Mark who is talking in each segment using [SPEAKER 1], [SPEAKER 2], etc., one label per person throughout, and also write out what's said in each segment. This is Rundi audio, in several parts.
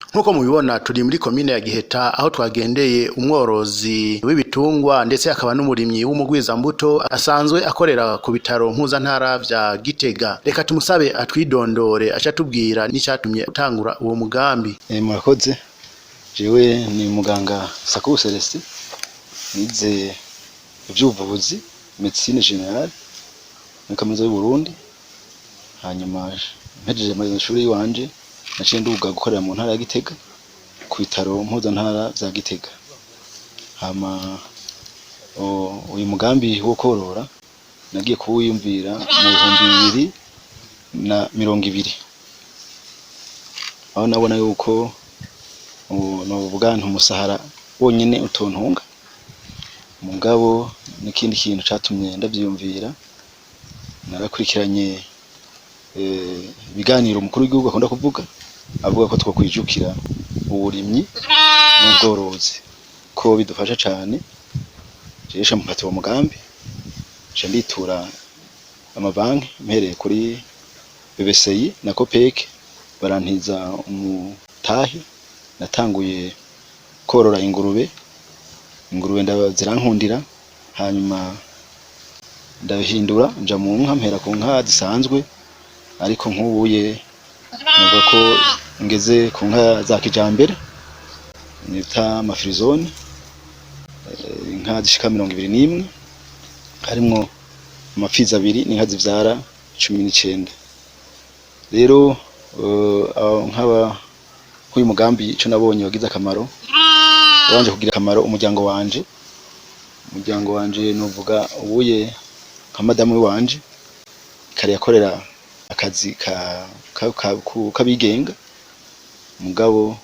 [SPEAKER 1] Nk'uko mubibona, turi muri komine ya Giheta, aho twagendeye umworozi w'ibitungwa, ndetse akaba n'umurimyi w'umugwizambuto, asanzwe akorera ku bitaro mpuzantara vya Gitega. Reka tumusabe atwidondore, aca tubwira n'icatumye utangura uwo mugambi.
[SPEAKER 2] Murakoze. Jewe ni muganga Sakubu Celestin, nize ivy'ubuvuzi, médecine générale, muri Kaminuza y'u Burundi. Hanyuma mpejeje amashuri yiwanje, naciye nduga gukorera mu ntara ya Gitega, ku bitaro mpuzantara vya Gitega. Hama uyu mugambi wo korora nagiye kuwiyumvira mu 2020, aho nabona yuko novuga nti umusahara wonyene utontunga. Mugabo n'ikindi kintu catumye ndavyiyumvira, narakurikiranye ibiganiro umukuru w'igihugu akunda kuvuga, avuga ko twokwijukira uburimyi n'ubworozi, ko bidufasha cane. Jewe nca mfata uwo mugambi, nca nditura amabanki, mpereye kuri BBCI na COPEC, barantiza umutahe. Natanguye korora ingurube. Ingurube zirankundira, hanyuma ndabihindura nja mu nka, mpera ku nka zisanzwe, ariko nk'ubuye novuga ko ngeze ku nka za kijambere nita amafirizone, inka zishika 21, harimwo amapfizi abiri n'inka zivyara 19. Rero nkaba nk'uyu mugambi, ico nabonye wagize akamaro, wabanje kugira akamaro umuryango wanje. Umuryango wanje, novuga ubuye nka madamu wanje, kare yakorera akazi k'abigenga, mugabo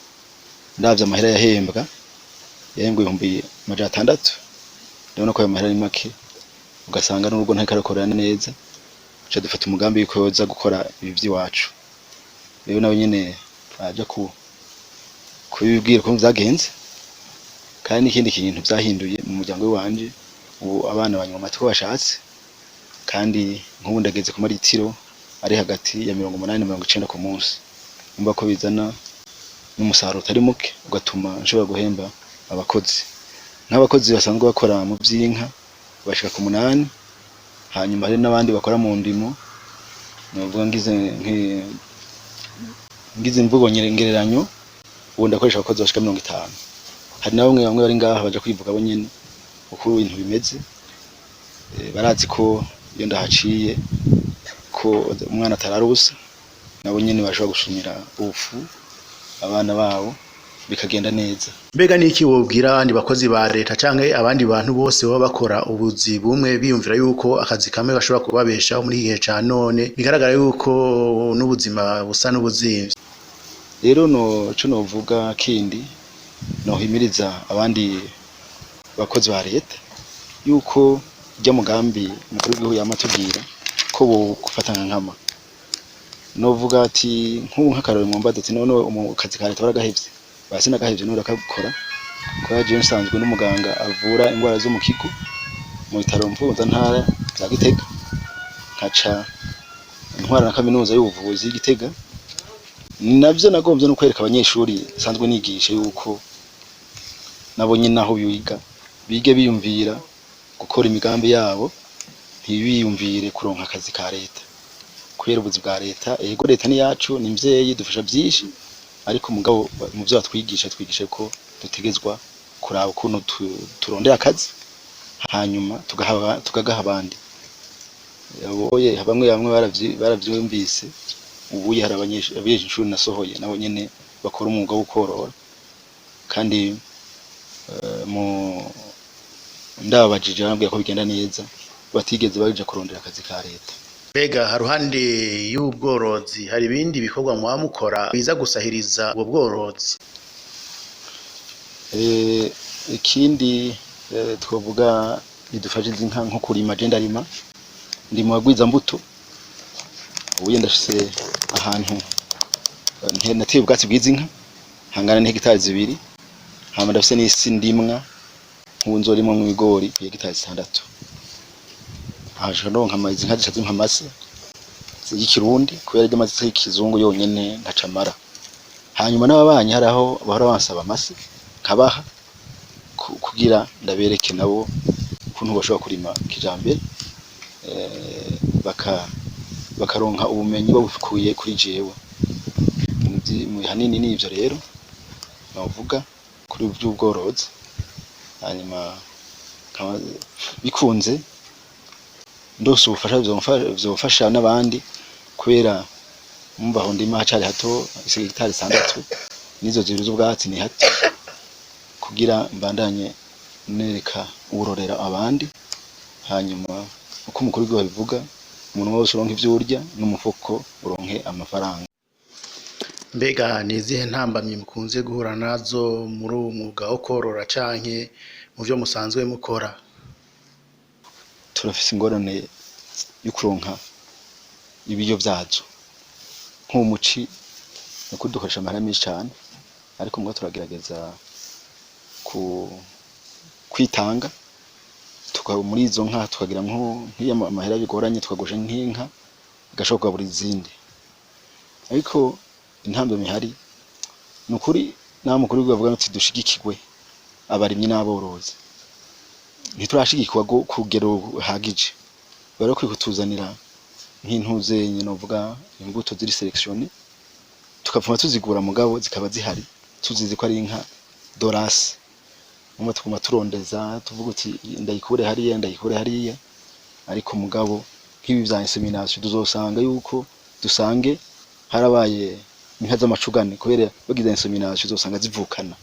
[SPEAKER 2] ndavye amahera yahembwa, yahembwa 600,000. Ndabona ko ayo mahera ari make, ugasanga n'urugo ntariko arakorera neza. Duca dufata umugambi yuko yoza gukora ibi vy'iwacu. Rero nawe nyene aja kubibwira ukuntu vyagenze. Kandi n'ikindi kintu vyahinduye mu muryango w'iwanje, ubu abana banywa amata uko bashatse, kandi nk'ubu ndageze ku maritiro ari hagati ya 80 na 90 ku munsi. Urumva ko bizana n'umusaruro utari muke, ugatuma nshobora guhemba abakozi. Nk'abakozi basanzwe bakora mu vy'inka bashika ku munani, hanyuma hari n'abandi bakora mu ndimo. Novuga ngize imvugo ngereranyo, ubu ndakoresha abakozi bashika 50. Hari na bamwe bamwe bari ngaha baja kwivuga bo nyene uko ibintu bimeze. Barazi ko iyo ndahaciye ko umwana atarara ubusa, nabo nyene bashobora gusumira ubufu abana babo, bikagenda neza.
[SPEAKER 1] Mbega niki wobwira abandi bakozi ba leta canke abandi bantu bose baba bakora ubuzi bumwe, biyumvira yuko akazi kamwe gashobora kubabeshaho muri iki gihe ca none bigaragara yuko n'ubuzima busa n'ubuzimvye?
[SPEAKER 2] Rero no co novuga kindi, nohimiriza abandi bakozi ba leta yuko urya mugambi umukuru w'igihugu yama atubwira ko bogufatana nkama. Novuga ati nk'ubu nk'akarorero, mwombaza ati: "None akazi ka leta waragahevye?" Basi nagahevye, none urakabikora, kubera jewe nsanzwe n'umuganga avura ingwara zo mu kigo mu bitaro mpuzantara vya Gitega, nkaca ntwara na kaminuza y'ubuvuzi y'Igitega. Navyo nagomvye no kwereka abanyeshuri nsanzwe nigisha yuko nabo nyene aho biga, bige biyumvira gukora imigambi yabo, ntibiyumvire kuronka akazi ka leta kubera ubuzi bwa leta. Ego, leta ni yacu, ni mvyeyi, dufasha vyinshi, ariko mugabo mu vyo batwigisha, twigisha ko dutegezwa kuraba ukuntu turondera akazi, hanyuma tukagaha abandi. Oye, bamwe bamwe baravyumvise. Ubuye hari abanyeshuri nasohoye, nabo nyene bakora umwuga wo korora, kandi mu ndababajije bambwiye ko bigenda neza, batigeze baja kurondera akazi ka leta.
[SPEAKER 1] Mbega haruhande y'ubworozi, hari ibindi bikorwa muba mukora biza gusahiriza ubwo bworozi?
[SPEAKER 2] Ikindi twovuga bidufasha izi nka, nko kurima. Je ndarima, ndi mu bagwizambuto. Ubuye ndashitse ahantu nateye ubwatsi bw'izi nka hangana n'hegitari 2. Hama ndafise n'isi ndimwa, nk'ubu nzorimamwo ibigori hegitari 6. Haje ndonka izi nka zica zimpa amase y'ikirundi, kubera arya amase y'ikizungu yonyene ntacamara. Hanyuma n'ababanyi hari aho bahora bansaba amase nkabaha kugira ndabereke nabo ukuntu bashobora kurima kijambere, bakaronka ubumenyi babukuye kuri jewe. Hanini n'ivyo rero novuga kuri vy'ubworozi. Hanyuma bikunze ndose ubufasha vyofasha n'abandi, kubera mumva aho ndima hacari hato, hegitari 6 nizo zibiri z'ubwatsi ni hato, kugira mbandanye nereka uburorera abandi. Hanyuma uko umukuru w'igihugu abivuga, umuntu wese uronke ivyo urya n'umufuko uronke amafaranga.
[SPEAKER 1] Mbega ni izihe ntambamyi mukunze guhura nazo muri uwo mwuga wo korora canke mu vyo musanzwe mukora?
[SPEAKER 2] Turafise ingorane yo kuronka ibiryo vyazo nk'umuci, nuko dukoresha amahera menshi cane, ariko mugabo turagerageza kwitanga tukaba muri izo nka, tukagira nk'iyo amahera bigoranye tukagurisha nk'inka igashobora kugabura izindi. Ariko intambamyi ihari nukuri, naho umukuru w'igihugu avuga ati dushigikirwe abarimyi n'aborozi, ntiturashigikirwa ku rugero ruhagije. Bari bakwiye kutuzanira nk'intuzenye, novuga imbuto ziri sélectionnées, tukavuma tuzigura, mugabo zikaba zihari tuzizi ko ari inka de race. Mumva tuguma turondeza tuvuga uti ndayikure hariya, ndayikure hariya, ariko mugabo nk'ibi vya insémination tuzosanga yuko dusange harabaye inka z'amacugane, kubera bagize insémination uzosanga zivukana.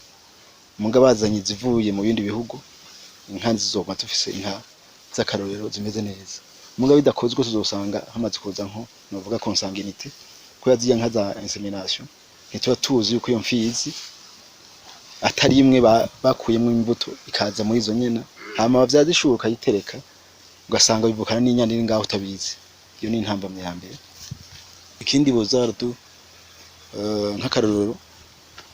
[SPEAKER 2] Muga bazanye izivuye mu bindi bihugu, inka zizoguma dufise inka z'akarorero zimeze neza. Muga bidakozwe tuzosanga hamaze kuza nko novuga consanguinité, kubera zirya nka za insémination ntituba tuzi yuko iyo mfizi atari imwe bakuyemwo imbuto ikaza muri izo nyena, hama bavyaza ishuka ukayitereka, ugasanga bivukana n'inyana iri ngaho utabizi. Iyo ni intambamyi ya mbere. Ikindi boza nk'akarorero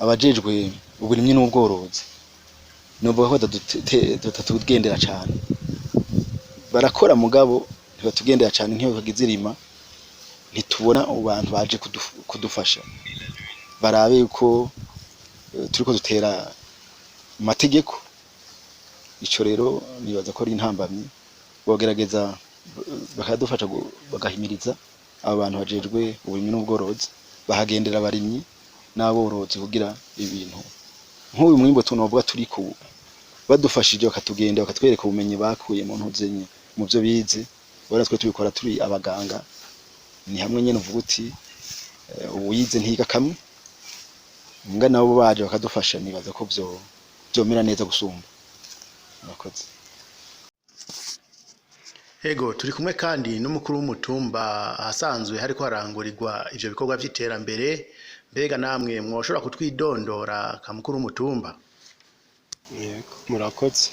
[SPEAKER 2] abajejwe uburimyi n'ubworozi, novuga ko batatugendera cane. Barakora mugabo ntibatugendera cane. Nk'iyo hagize irima ntitubona abantu baje kudufasha, barabe yuko turiko dutera amategeko. Ico rero nibaza ko ari intambamyi. Bogerageza bakadufasha, bagahimiriza abo bantu bajejwe uburimyi n'ubworozi, bahagendera abarimyi n'aborozi, kugira ibintu nk'uyu mwimbu tunovuga turiko ubu, badufashije bakatugenda bakatwereka ubumenyi bakuye mu ntuzenye mu vyo bize. Ubona twe tubikora turi abaganga, ni hamwe nyene uvuga uti uwize ntiga kamwe, mbwa nabo baje bakadufasha, nibaza ko vyomera neza gusumba. Murakoze.
[SPEAKER 1] Ego, turi kumwe kandi n'umukuru w'umutumba ahasanzwe hariko harangurirwa ivyo bikorwa vy'iterambere. Mbega namwe mwoshobora kutwidondora ka mukuru w'umutumba?
[SPEAKER 3] Yego, murakoze.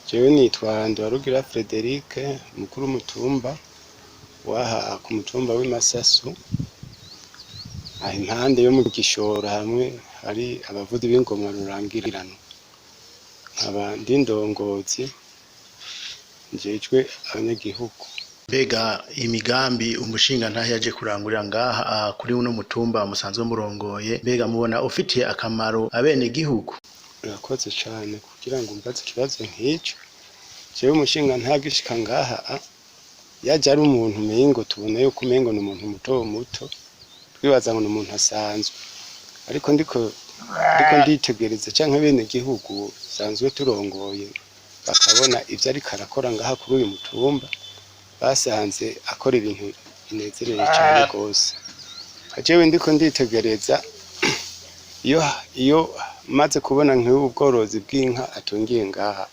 [SPEAKER 3] Jewe nitwa Ndiwarugira Frederic, umukuru w'umutumba waha ku mutumba w'i Masasu, aha impande yo mu Gishora, hamwe hari abavuzi b'ingoma rurangiranwa. Nkaba ndi ndongozi njejwe abanyagihugu.
[SPEAKER 1] Mbega imigambi umushingantahe yaje kurangurira ngaha kuri uno mutumba musanzwe murongoye, mbega mubona ufitiye akamaro abenegihugu?
[SPEAKER 3] Urakoze cane kugira ngo umbaze ikibazo nk'ico. Jewe umushingantahe agishika ngaha yaje ari umuntu umengo tubona yuko umengo ni umuntu muto muto, twibaza ngo ni umuntu asanzwe. Ariko ndiko nditegereza canke abenegihugu dusanzwe turongoye bakabona ivyo ariko arakora ngaha kuri uyu mutumba, basanze akora ibintu binezereye cane gose. Nka jewe ndiko nditegereza, iyo maze kubona nk'ubu bworozi bw'inka atungiye ngaha,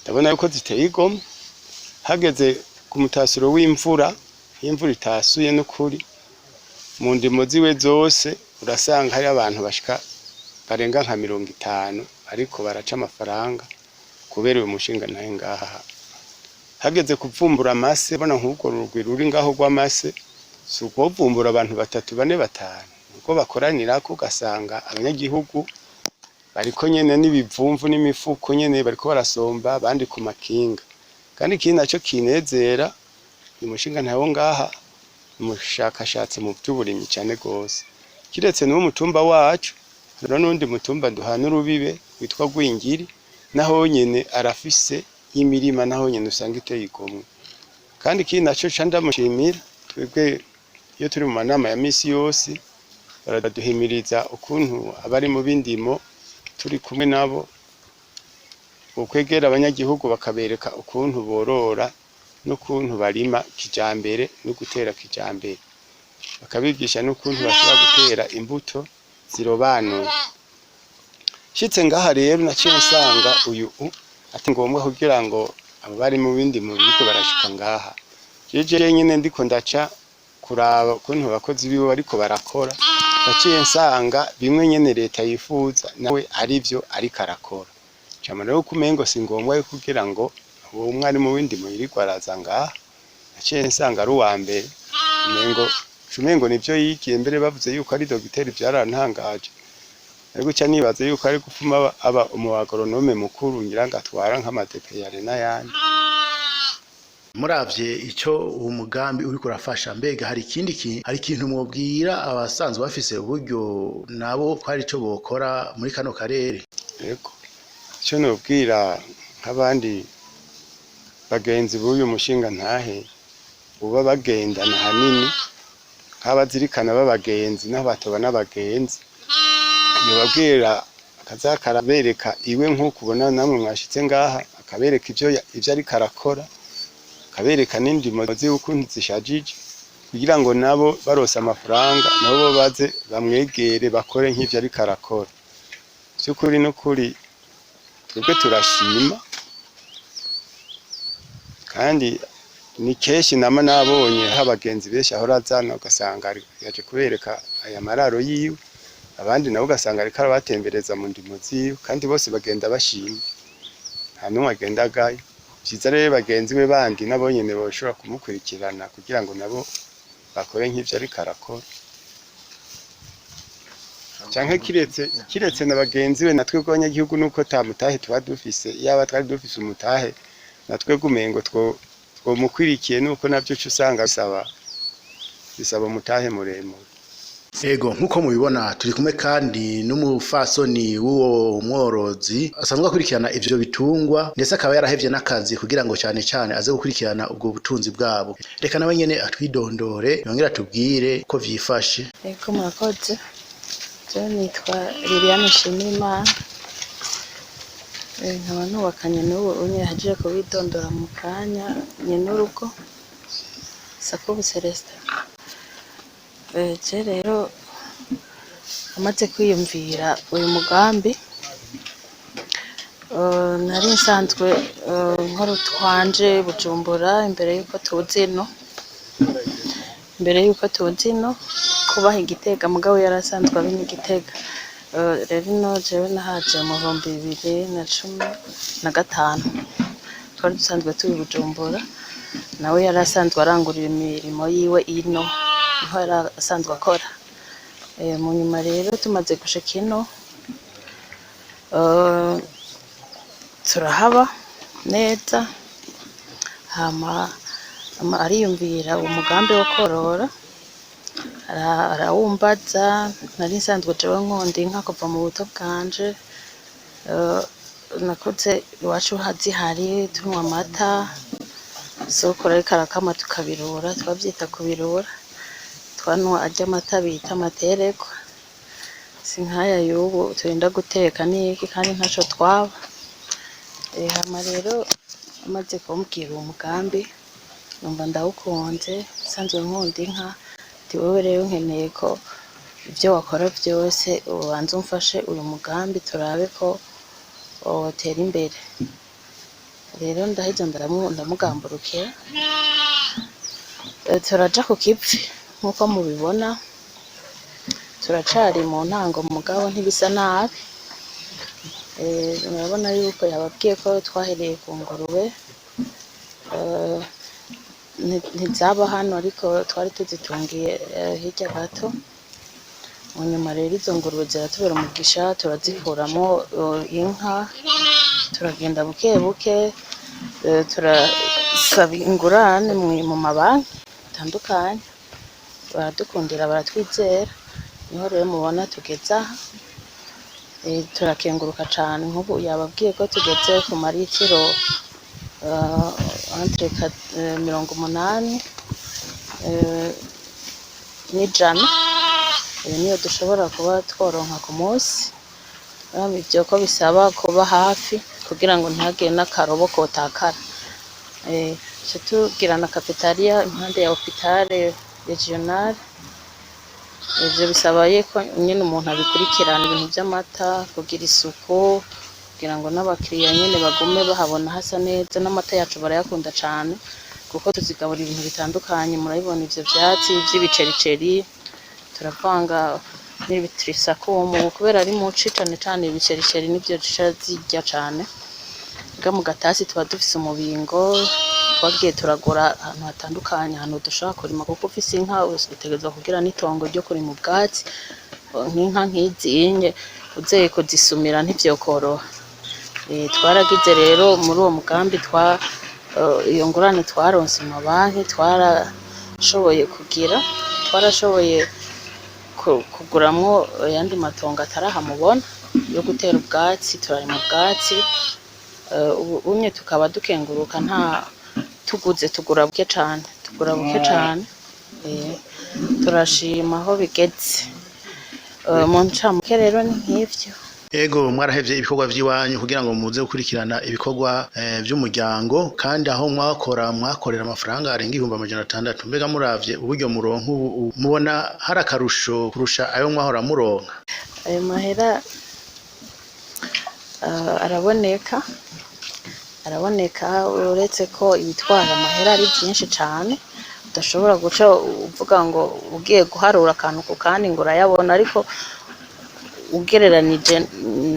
[SPEAKER 3] ndabona yuko ziteye igomwe. Hageze ku mutasuro w'imvura, iyo imvura itasuye n'ukuri, mu ndimo ziwe zose urasanga hari abantu bashika barenga nka 50 ariko baraca amafaranga kubera uyu mushingantahe ngaha. Hageze kuvumbura amase, bona nk'urwo rugwi ruri ngaho rw'amase, si ukwovumbura abantu batatu, bane, batanu, nuko bakoranirako ugasanga abanyagihugu bariko nyene n'ibivumvu n'imifuko nyene bariko barasomba, abandi ku makinga. Kandi ikindi naco kinezera, uyu mushingantahe wo ngaha ni umushakashatsi mu vy'uburimyi cane gose. Kiretse n'uwo mutumba wacu, hariho n'uwundi mutumba duhana urubibe witwa Rwingiri, naho nyene arafise imirima, naho nyene usanga iteye igomwe. Kandi ikindi naco ca ndamushimira, twebwe iyo turi mu manama ya misi yose baraduhimiriza ukuntu abari mu b'indimo turi kumwe nabo bokwegera abanyagihugu bakabereka ukuntu borora n'ukuntu barima kijambere no gutera kijambere, bakabigisha n'ukuntu bashobora gutera imbuto zirobanuye. Nshitse ngaha rero naciye nsanga uyu ati ngombwa kugira ngo abo bari mu b'indimo biriko barashika ngaha. Jeje nyene ndiko ndaca kuraba ukuntu abakozi biwe bariko barakora, naciye nsanga bimwe nyene leta yifuza nawe arivyo ariko arakora. Camara rero kumengo si ngombwa yo kugira ngo uwo mwarimu w'indimo yirirwa araza ngaha, naciye nsanga ari uwa mbere, umengo nivyo yigiye. Mbere bavuze yuko ari dogiteri vyarantangaje, ariko ca nibaza yuko ari gupfuma aba umu agoronome mukuru, ngira ngo atwara nk'amadepeyare n'ayandi.
[SPEAKER 1] Muravye ico uwo mugambi uriko urafasha, mbega hari ikindi hari ikintu mwobwira abasanzwe bafise uburyo nabo ko hari ico bokora muri kano karere?
[SPEAKER 3] Yego, ico nobwira nk'abandi bagenzi b'uyu mushinga ntahe uba bagendana hanini, nk'abazirikana b'abagenzi naho batoba n'abagenzi, yobabwira akaza karabereka iwe nk'uko ubona namwe mwashitse ngaha, akabereka ivyo ariko arakora, akabereka n'indimo ziwe ukuntu zishajije, kugira ngo nabo barose amafaranga nabo baze bamwegere bakore nk'ivyo ariko arakora. Vy'ukuri n'ukuri twebwe turashima, kandi ni kenshi nama nabonye abagenzi benshi ahora azana, ugasanga yaje kubereka aya mararo yiwe, abandi nabo ugasanga ariko arabatembereza mu ndimo ziwe, kandi bose bagenda bashima, nta n'umwe agenda agaye. Vyiza rero bagenzi be bandi nabo nyene boshobora kumukurikirana kugira ngo nabo bakore nk'ivyo ariko arakora, canke kiretse na bagenzi be, natwe bw'abanyagihugu nuko ta mutahe tuba dufise. Iyaba twari dufise umutahe natwe umengo twomukwirikiye, nuko navyo uca usanga bisaba umutahe muremure.
[SPEAKER 1] Ego, nkuko mubibona turi kumwe kandi n'umufasoni w'uwo mworozi asanzwe akurikirana ivyo bitungwa, ndetse akaba yarahevye n'akazi kugira ngo cane cane aze gukurikirana ubwo butunzi bwabo. Reka nawe nyene atwidondore yongere atubwire ko vyifashe.
[SPEAKER 4] Ego, murakoze. Jewe nitwa Liliane Nshimirimana, nkaba nubakanye n'ubu unye yahejeje kubidondora mu kanya, nyenurugo Sakubu Celestin. Je rero amaze kwiyumvira uyu mugambi, nari nsanzwe nkora utwanje Bujumbura imbere yuko tuza ino, mbere yuko tuza ino kubaha Igitega, mugabo yari asanzwe abina Igitega. Rero ino jewe nahaje mu 2015, twari dusanzwe tuba i Bujumbura, nawe yari asanzwe arangurira imirimo yiwe ino, niho yari asanzwe akora. Mu nyuma rero tumaze gushika ino, turahaba neza, hama ariyumvira uwo mugambi wo korora, arawumbaza. Nari nsanzwe jewe nkunda inka kuva mu buto bwanje, nakuze iwacu zihari, tunywa amata, sokuru ariko arakama tukabirura, twavyita kubirura, twanwa arya amata bita amatererwa, si nkaya y'ubu turinda guteka n'iki kandi ntaco twaba. Hama rero amaze kumbwira uwo mugambi numva ndawukunze, nsanzwe nkunda inka, ati wewe rero nkeneye ko ivyo wakora vyose ubanza umfashe uyu mugambi turabe ko wotera imbere. Rero ndaheza ndamugamburukira, turaja ku kivi nkuko mubibona, turacari mu ntango mugabo ntibisa nabi. Murabona yuko yababwiye ko twahereye ku ngurube, ntizaba hano ariko twari tuzitungiye hirya gato. Mu nyuma rero izo ngurube ziratubera umugisha, turazikuramwo inka, turagenda buke buke, turasaba ingurane mu mabanki atandukanye, baradukundira baratwizera. Niho rero mubona tugeze aha. Turakenguruka cane. Nk'ubu yababwiye ko tugeze ku maritiro entre 80 n'ijana. Iyo niyo dushobora kuba tworonka ku munsi. Urumva ivyo ko bisaba kuba hafi kugira ngo ntihagire n'akarobo kotakara. Tuca tugira na cafetaria impande ya hôpital régional. Ivyo bisaba yuko nyene umuntu abikurikirana, ibintu vy'amata, kugira isuku, kugira ngo n'abakiriya nyene bagume bahabona hasa neza. N'amata yacu barayakunda cane kuko tuzigaburira ibintu bitandukanye. Murabibona ivyo vyatsi vy'ibicericeri, turavanga n'ibitirisakumu kubera ari muci, cane cane ibicericeri nivyo zica zirya cane. Muga mu gatasi tuba dufise umubingo twagiye turagura ahantu hatandukanye, ahantu dushobora kurima, kuko ufise inka utegerezwa kugira n'itongo ryo kurima ubwatsi. Nk'inka nk'izinye uzeye kuzisumira ntivyokoroha. Twaragize rero muri uwo mugambi twa iyo ngurane twaronse mu mabanki, twarashoboye kugira, twarashoboye kuguramwo ayandi matongo atari aha mubona yo gutera ubwatsi, turarima ubwatsi. Ubu unye tukaba dukenguruka, nta tuguze, tugura buke cane, tugura buke cane. Turashima aho bigeze. Mu ncamake rero ni nk'ivyo.
[SPEAKER 1] Ego, mwarahevye ibikorwa vy'iwanyu kugira ngo muze gukurikirana ibikorwa vy'umuryango, kandi aho mwakora mwakorera amafaranga arenga 600,000. Mbega muravye uburyo muronka ubu, mubona hari akarusho kurusha ayo mwahora muronka?
[SPEAKER 4] Ayo mahera araboneka, araboneka, uretse ko ibitwara amahera ari vyinshi cane, udashobora guca uvuga ngo ugiye guharura akantu ku kandi ngo urayabona. Ariko ugereranije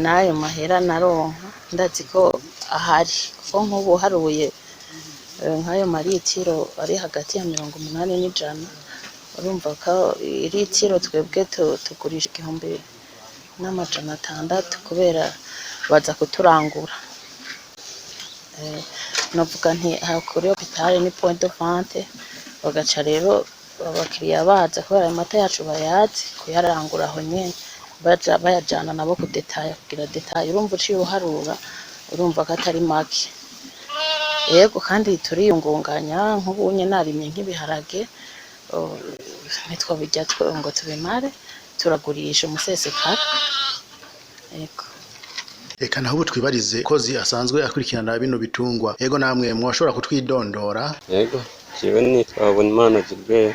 [SPEAKER 4] n'ayo mahera naronka, ndazi ko ahari, kuko nk'ubu uharuye nk'ayo maritiro ari hagati ya 80 n'ijana, urumva ko iritiro twebwe tugurisha 1600 kubera baza kuturangura. Novuga nti aha kuri hôpital ni point de vente, bagaca rero abakiriya baza, kubera ayo mata yacu bayazi, kuyarangura aho nyene, baja bayajana nabo kudetaya, kugira détail. Urumva uciye uharura, urumva ko atari make. Yego, kandi turiyungunganya. Nk'ubunye narimye nk'ibiharage, ntitwobirya ngo tubimare, turagurisha umusesekara. Yego.
[SPEAKER 1] Reka naho ubu twibarize kozi asanzwe akurikirana bino bitungwa. Ego, namwe mwashobora kutwidondora?
[SPEAKER 5] Yego, jewe nitwa Habonimana Gilbert.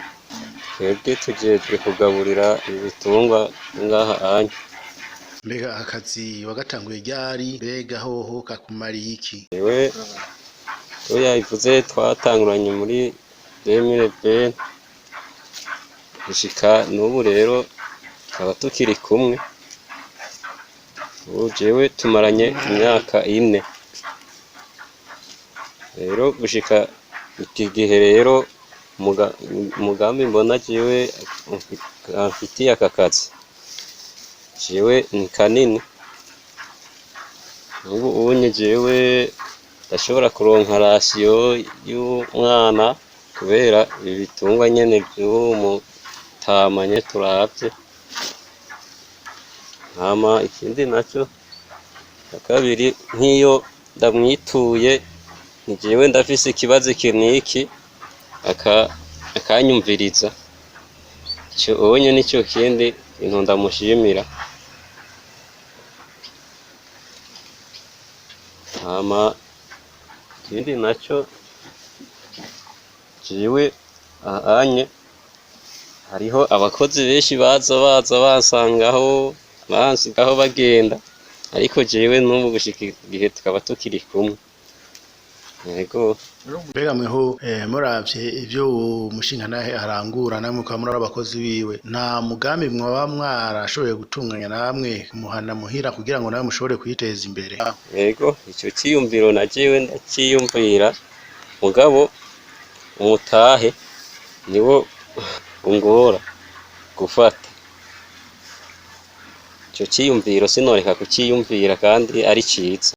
[SPEAKER 5] Twebwe tujejwe kugaburira ibitungwa ngaha anya.
[SPEAKER 1] Mbega akazi wagatanguye ryari? Mbega hoho kakumariye iki?
[SPEAKER 5] Jewe ko yabivuze, twatanguranye muri 2020 gushika n'ubu, rero tukaba tukiri kumwe. Ubu jewe tumaranye imyaka 4. Rero gushika iki gihe rero, umugambi mbona jewe amfitiye aka kazi jewe ni kanini. Ubu unye jewe ndashobora kuronka ration y'umwana kubera ibi bitungwa nyene vy'uwo mutama nyene turavye. Hama ikindi naco ca kabiri, nk'iyo ndamwituye ni jewe ndafise ikibazo iki n'iki, akanyumviriza. Ico onye nico kindi kintu ndamushimira. Hama ikindi naco, jewe ahanye hariho abakozi benshi baza bansangaho, bansigaho bagenda, ariko jewe n'ubu gushika igihe tukaba tukiri kumwe. Yego.
[SPEAKER 1] Mbega mweho muravye ivyo umushingantahe arangura, namwe mukaba muri abakozi biwe, nta mugambi mwaba mwarashoboye gutunganya namwe muhana muhira kugira ngo nawe mushobore kwiteza imbere?
[SPEAKER 5] Yego, ico ciyumviro na jewe ndaciyumvira, mugabo umutahe niwo ungora gufata. Ico ciyumviro sinoreka kuciyumvira kandi ari ciza.